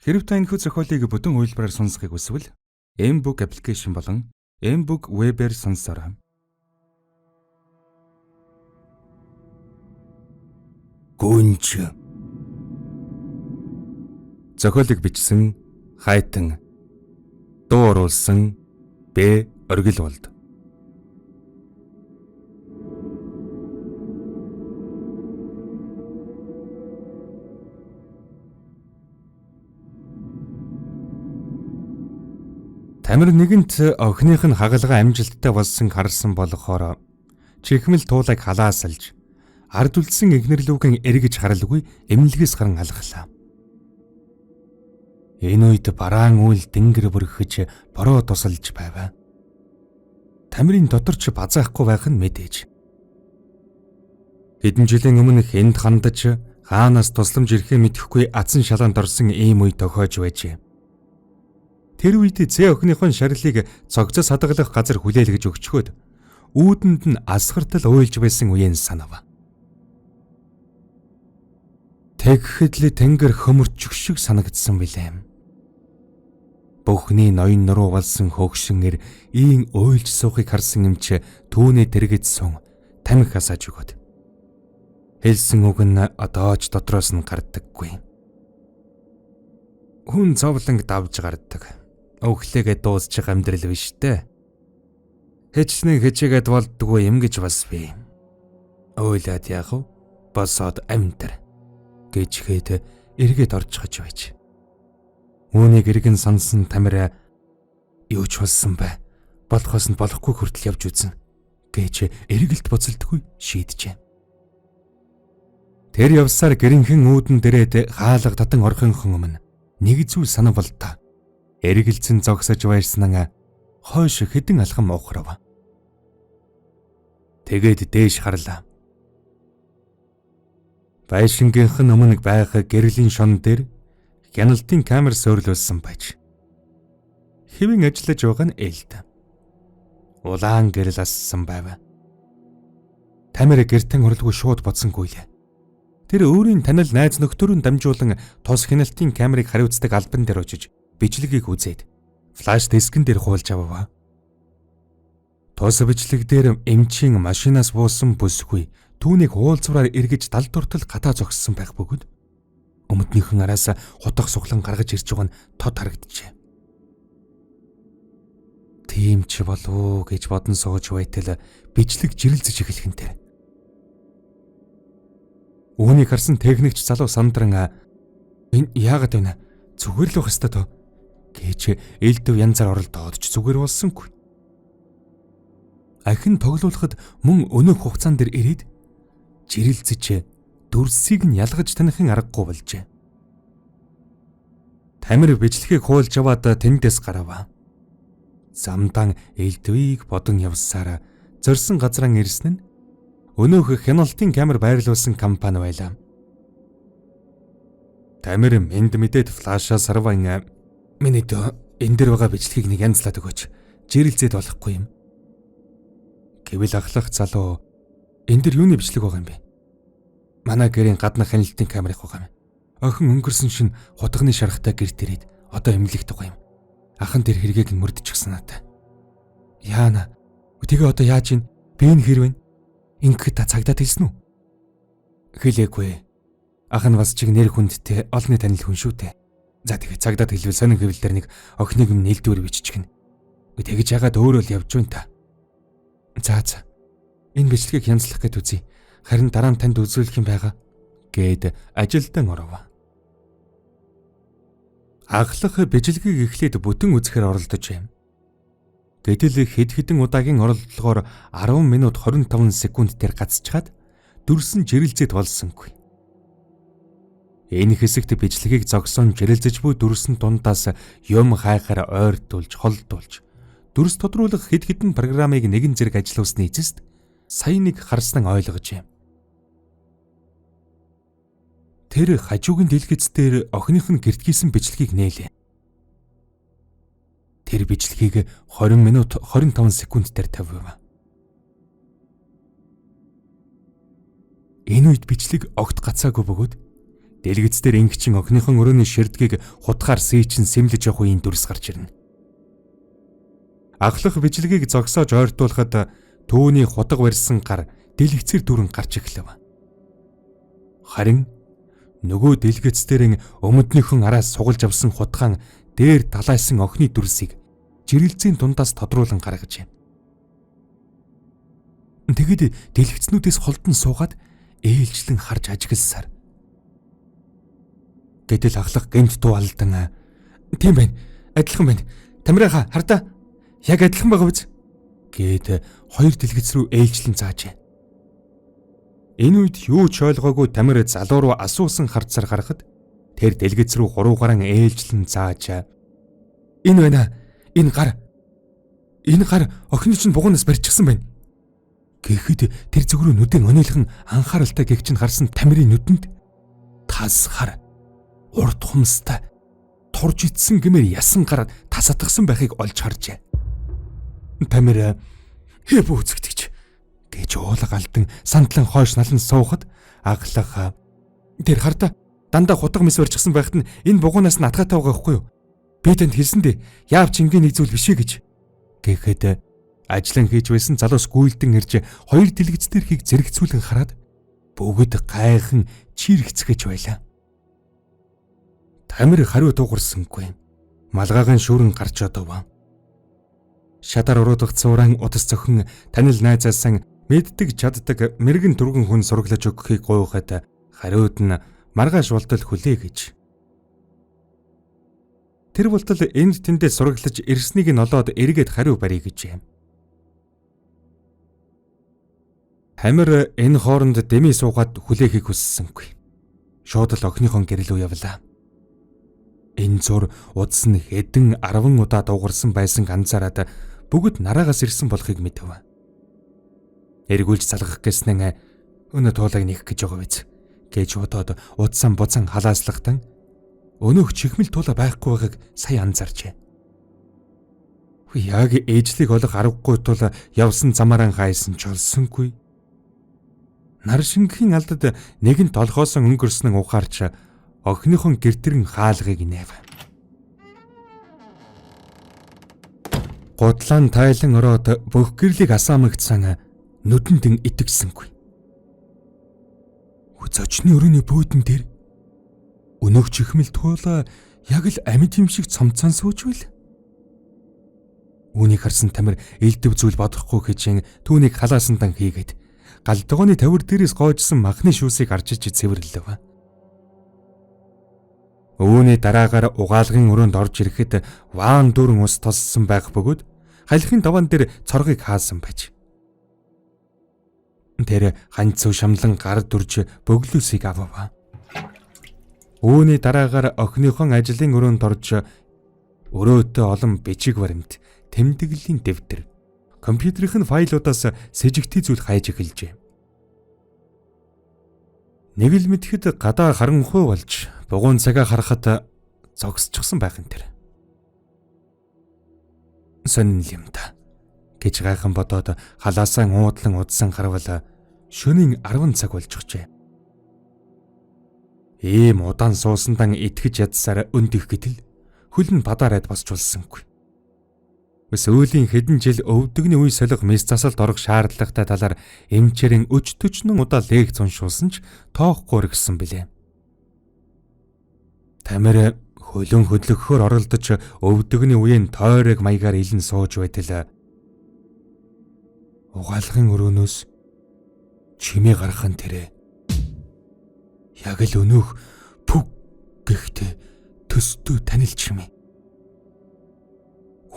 Хэрв та энэхүү зохиолыг бүтэн хувилбараар сонсохыг хүсвэл mBook application болон mBook web-ээр сонсоорой. Гүнж. Зохиолыг бичсэн Хайтан, дуу оруулсан Б. Оргилволд. Тамир нэгэнт охиных нь хагалгаа амжилттай болсон харсан болохоор чихмэл туулайг халаасалж ард үлдсэн эхнэрлүүгэн эргэж харалгүй эмнэлгээс гарan алхлаа. Энэ үед бараан үйл тэнгэр бүрхэж бороо тусалж байв. Тамирын дотор ч базаахгүй байх нь мэдээж. Хэдэн жилийн өмнө энд хандаж хаанаас тусламж ирэхээ мэдэхгүй атсан шалаанд орсон ийм үе тохиож байжээ. Тэр үед зээ охиныхон шарилыг цогцос хадгалах газар хүлээлгэж өгчхөөд үүдэнд нь асгартал уйлж байсан үеийн санав. Тэгэхэд л тэнгэр хөмөрчих шиг санагдсан билээ. Бүхний ноён нуруу болсон хөөгшин эр ийн уйлж суухыг харсан эмч түүнээ тэргэд сун тамхи хасааж өгөөд. Хэлсэн үг нь одоо ч дотроос нь гардаггүй. Хүн зовлон давж гардаг. Өглөөгээ дуусчих амьдрал биш дээ. Хэчнэн хичээгээд болдгоо юм гэж бас би. Уйлаад яах вэ? Босоод амьдар гэж хэд эргээд орчихож байж. Үүнийг эргэн сонсон Тамира юу ч болсон бай. Болохоос нь болохгүй хүртэл явж үзэн гэж эргэлт буцалтгүй шийджээ. Тэр явсаар гэрэнхэн үүдэн дээрээд хаалга татан орхинхон өмнө нэг зүйл санавал та. Эргэлзэн зогсож байснаа хойш хэдэн алхам ухрав. Тэгээд дээш харлаа. Байшингийнх нь өмнө байх гэрлийн шон дээр хяналтын камер суйрлуулсан байж. Хэвэн ажиллаж байгаа нь ээлд. Улаан гэрэл ассан байв. Тамир гэртэн хуралгүй шууд бодсонгүй лээ. Тэр өөрийн танил найз нөхдөр нь дамжуулан тус хяналтын камерыг хариуцдаг албан дээр очиж бичлэгийг үзээд флаш дискэн дээр хуулж авав. Тус бичлэг дээр эмчийн машинаас буусан бүсгүй түүнийг уулзвараар эргэж далд хүртэл гадаа зогссон байх бөгөөд өмднийхэн араас хутга суглан гаргаж ирж байгаа нь тод харагджээ. Тийм ч болов гэж бодон сууж байтал бичлэг жирэлзэж эхлэх нь тэр. Үүнийг харсан техникч залуу сандран энэ яагаад вэ? Зүгээр л байх ёстой тоо гэж элдв янзаар оролдоод ч зүгээр болсонгүй. Ахин тоглуулахад мөн өнөөх хугацаан дээр ирээд жирэлзэж дүрсийг нь ялгаж таних аргагүй болжээ. Тамир бичлэгийг хуулж аваад тэндээс гарав. Замдан элдвийг бодон явсаар зорьсон газран ирсэн нь өнөөх хяналтын камер байрлуулсан компани байлаа. Тамир энд мэдээд флашаа сарван миний дөө энэ дээр байгаа бичлэгийг нэг янзлаад өгөөч. Жирэлзээд болохгүй юм. Гэвэл ахлах залуу энэ дэр юуны бичлэг байгаа юм бэ? Манай гэрийн гаднах хяналтын камерыг байгаа юм. Охин өнгөрсөн шин хутганы шарахтай гэрт ирээд одоо эмнэлэгт байгаа юм. Ахан тэр хэргийг нь мөрдөж санаатай. Яана. Тэгээ одоо яаж ийн? Би энэ хэр вэ? Ингээд та цагдаад хэлсэн үү? Хэлээгүй. Ах нь бас чиг нэр хүндтэй олонний танил хүн шүү дээ. За тэгээ цагдаад хэлвэл сонин хэвлэл дээр нэг охиныг минь нэлдвэр биччихнэ. Тэгэж яагаад өөрөө л явж байна та. За за. Энэ бичлэгийг янзлах гээд үзье. Харин дараа нь танд үзүүлэх юм байгаа гэд ажилдан оров. Ахлах бичлэгийг эхлээд бүтэн үзэхээр оролдож юм. Гэтэл хэд хэдэн удаагийн оролдлогоор 10 минут 25 секунд дээр гацчаад дүрсэн жирэлзэд болсонгүй. Энэ хэсэгт бичлэгийг зогсон жирэлзэж буй дүрсэн дундаас юм хайхаар ойртуулж холдуулж дүрс тодруулах хэд хэдэн програмыг нэгэн зэрэг ажилуулсны эцэст сая нэг харсан ойлгожээ. Тэр хажуугийн дэлгэц дээр охиных нь гэрт хийсэн бичлэгийг нээлээ. Тэр бичлэгийг 20 минут 25 секунд дээр тавив. Энэ үед бичлэг огт гацаагүй бөгөөд Дэлгэц дээр ингэчин охиныхон өрөөний ширдгийг хутгаар сийчин сэмлэж явах үеийн дүрс гарч ирнэ. Ахлах бичлэгийг зогсоож ойртуулахад түүний хутга барьсан гар дэлгэцээр дүүрэн гарч эхлэв. Харин нөгөө дэлгэц дээр өмднийхэн араас сугалж авсан хутгаан дээр талаасан охины дүрсийг жирэлзийн дундаас тодруулан гаргажээ. Тэгэд дэлгэцнүүдээс холдон суугаад ээлжлэн харж ажигласаар. Гэтэл ахлах гэмт дуу алдан "Тийм байна. Адилхан байна. Тамирынхаа хардаа яг адилхан байгаа биз?" гээд хоёр дэлгэц рүү ээлжлэн заажээ. Энэ үед юу ч ойлгоогүй Тамир залуу руу асуусан харцаар гарахад тэр дэлгэц рүү хуруугаран ээлжлэн зааж "Энэ байна. Энэ гар. Энэ гар охины чинь бугуунаас барьчихсан байна." Гэхэд тэр зүг рүү нүдэн онийлхон анхааралтай гэгч нь харсан Тамирын нүдэнд тас хар урт хумстай турж итсэн гэмээр ясан гар тас атгсан байхыг олж харжээ. Тамир "Хээ бүүцэгдэж" гэж уулга алдан сандлан хойш налан суухад аглах "Тэр хардаа дандаа хутга мэс барьчихсан байхад нь энэ бугуунаас нь атгаатай байгаа байхгүй юу? Би танд хэлсэн дээ. Яавч энгийн нэг зүйл биш ээ" гэж. Гэхэд ажиллан хийж байсан залуус гүйлдэн ирж хоёр дэлгэц дээрхийг зэрэгцүүлэн хараад бүгд гайхан чирэгцгэж байлаа. Тамир хариу дуугарсангүй. Малгайгаан шүүрэн гарч одов. Шатар уруудах цууран утас зохин танил найзаасан мэддэг чаддаг мэрэгэн түргэн хүн сураглаж өгөхийг гуйхад хариуд нь маргааш болтол хүлээ гэж. Тэр болтол энд тэндээ сураглаж ирснийг нь олоод эргээд хариу барья гэжээ. Хамир энэ хооронд дэмий суугаад хүлээхийг хүссэнгүй. Шууд л охиныхон гэрэл рүү явлаа. Энэ зур удас нь хэдэн 10 удаа дуугарсан байсан анзаараад бүгд нараагаас ирсэн болохыг мэдэв. Эргүүлж залгах гэснэн өнөө туулайг нээх гэж байгаа биз гэж бодоод удсан буцан халааслахтан өнөөх чихмэл туулаа байхгүй байгааг сая анзаарчээ. Яг ээжлийг олох аргагүй тул явсан замаараа хайсан ч олсонгүй. Нар шингэхийн алдад нэгэн толгоосон өнгөрсөн ухаарч охиныхон гэртэрэн хаалгыг нээв. Гудлаан тайлан ороод бүх гэрлийг асаамагцсан нүдэнд итгэсэнгүй. Зочны өрөөний бөөдөн дээр өнөөх чихмэл туулаа яг л амьд юм шиг цомцон сууж байл. Үүнийг харсан Тамир элдв зүйл бодохгүй хижин түүнийг халаасандан хийгээд галдгооны тавир дээрээс гоожсон махны шүүсийг арчиж цэвэрлэв. Үүний дараагаар угаалгын өрөөнд орж ирэхэд ваан дүүрэн ус тоссон байх бөгөөд халихын даваан дээр цоргыг хаасан байж. Тэр ханцуу шамлан гар дүрж бөглөөсийг авав. Үүний дараагаар охиныхон ажлын өрөөнд орж өрөөтэй олон бичиг баримт, тэмдэглэлийн дэвтэр, компьютерийн файлуудаас сэжигтэй зүйл хайж эхэлжээ. Нэг л мэдэхэд гадаа харанхуй болж бугуун цагаа харахад зогсчихсон байх юм тэр. Сонин юм та гэж гайхан бодоод халаасаа уудлан удсан харвал шөнийн 10 цаг болчихжээ. Ийм удаан суусандан итгэж ядсаар өндөх гэтэл хөл нь бадаарайд босч улсангүй. Сүүлийн хэдэн жил өвдөгний үе солих мэс засалд орох шаардлагатай талаар эмчээрэн өч төчнөн удаа лекц уншуулсан ч тоохгүй өргөссөн билээ. Тамир хөлөн хөдлөхөөр оролдож өвдөгний үеийн тойрог маягаар илэн сууж байтал угаалгын өрөөнөөс чимээ гарах нь тэрэ. Яг л өнөөх пүг гэхтээ төстөө танил чимээ.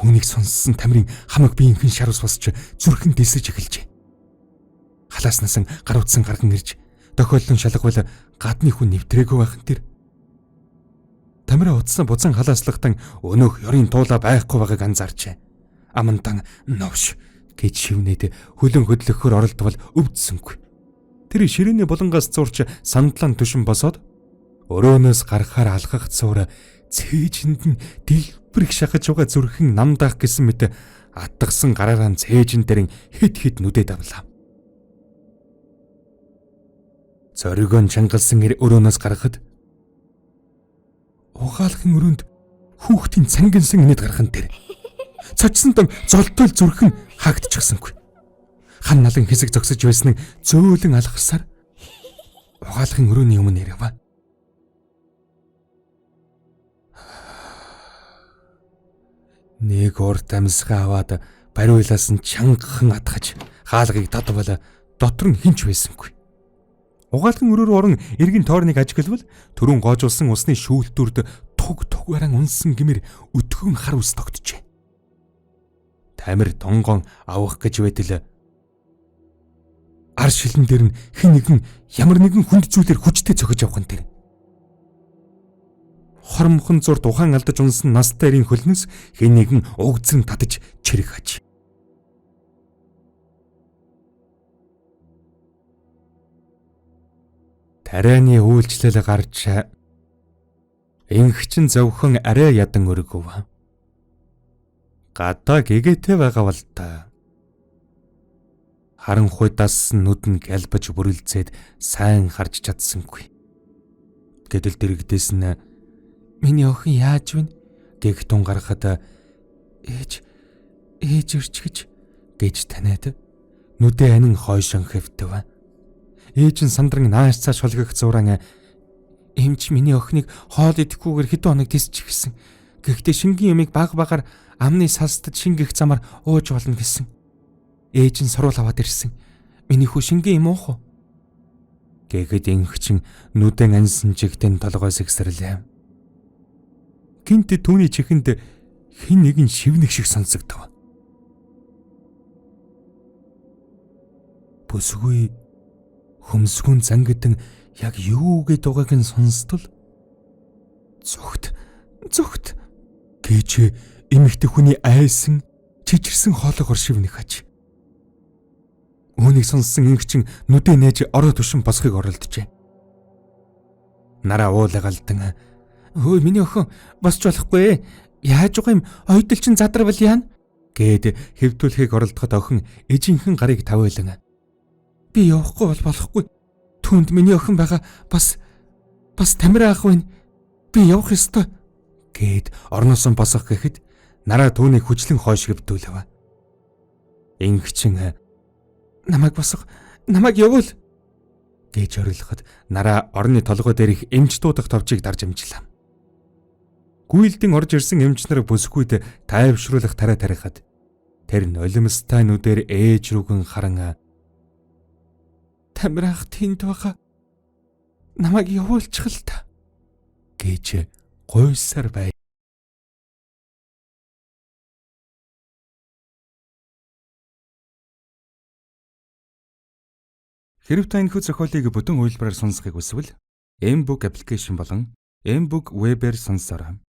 Үүнийг сонссон Тамирын хамаг биеийнхэн шар ус босч зүрхэн дэлсэж эхэлжээ. Халааснаас гар утсан гарган ирж тохиолдон шалгавал гадны хүн нэвтрээгүй байх нь тэр. Тамираа утсан буцан халааслахтан өнөөх ёрын туулаа байхгүй байгааг анзаарчээ. Амандан новш гэж шивнээд хөлөн хөдлөхөөр оролдвол өвдсөнгүй. Тэр ширээний булангаас зурч сандлан түшин босоод өрөөнөөс гарахаар алхах цуур цээжинд нь дэлбэрх шахаж байгаа зүрхэн намдаах гэсэн мэт атгсан гараараа цээжин дээр хэд хэд нүдэд авлаа. Зоригон чангалсан эр өрөөнөөс гарахад Угаалгын өрөөнд хүүхдийн цангинсан инээд гарах нь тэр. Цочсонтон золтол зүрхэн хаагдчихсангүй. Хан налан хэсэг зогсож байсан нь зөөлөн алгасаар угаалгын өрөөний өмнө ирэв. Нэг урт амьсгаа аваад бариулаас нь чангахан атгаж хаалгыг татвал дотор нь хинч байсангүй. Угаалгын өрөөр орон эргэн тойрныг ажиглавал түрүүн гоожуулсан усны шүүлтүүрд туг тугааран унсан гэмээр өтгөн хар ус тогтжээ. Тамир тонгоон авах гэж байтал ар шилэн дээр нь хэн нэгэн ямар нэгэн хүнд зүйлээр хүчтэй цохиж явах нь тэр. Хормхон зурд ухаан алдаж унсан настай эрийн хөлнөөс хэн нэгэн угзран татаж чирэх аж. Тарианы үйлчлэл гарч инхчин зовхон арай ядан өргөв. Гадаа гэгээтэй байгаа бол та. Харанхуй дассан нүд нь гялбаж бүрэлзээд сайн харж чадсангүй. Гэтэл дэрэгдээс нь миний охин яаж вэ гэх тун гаргахад ээж ээж ирч гэж таниад нүдэ анин хойшон хэвтэв. Ээж нь сандран нааш цааш холгох зуран эмч миний охиныг хоол идэхгүйгээр хэдэн хоног тисч гисэн. Гэхдээ шингэн юмыг баг багаар амны салстад шингэх замаар ууж болно гэсэн. Ээж нь сурвал аваад ирсэн. Миний хүү шингэн юм уух уу? Гэгэд инхчин нүдэн ансан чигтэн толгой сэгсэрлээ. Гинт түүний чихэнд хэн нэгэн шивнэх шиг сонсогдов. Бүсгүй хөмсгүн зангидэн яг юу гээд байгааг нь сонстол зүгт зүгт гэж эмэгтэй хүний айсан чичирсэн хоолойгоор шивнэх аж. Үүнийг сонссон инхчин нүдээ нээж орой түшин босхийг оролдожээ. Нараа уулаа галдан "Хөөе миний охин босч болохгүй. Яаж байгаа юм? Ойдол чин задарвал яана?" гэд хэвдүүлэхийг оролдоход охин ижинхэн гарыг тавиулан "Би явахгүй бол болохгүй. Түүнд миний охин байгаа бас Тамира ах байна. Би явах ёстой" гэд орносон босох гэхэд нараа түүнийг хүчлэн хойш хэвдүүлв. Инхчин "Намайг босго, намайг явуул" гэж орилоход нараа орны толгой дээрх эмч дуудах товчийг дарж амжлаа. Гүйлдэн орж ирсэн эмч нар бүсгүйд тайвшруулах тарай тарихад тэр нулимстай нүдээр ээж рүүгэн харан "Тамира ах тэнд байгаа. Намайг явуулчих л та" гэж гуйсаар бай. Хэрв та энэхүү зохиолыг бүтэн хувилбараар сонсохыг хүсвэл mBook application болон mBook web-ээр сонсоорой.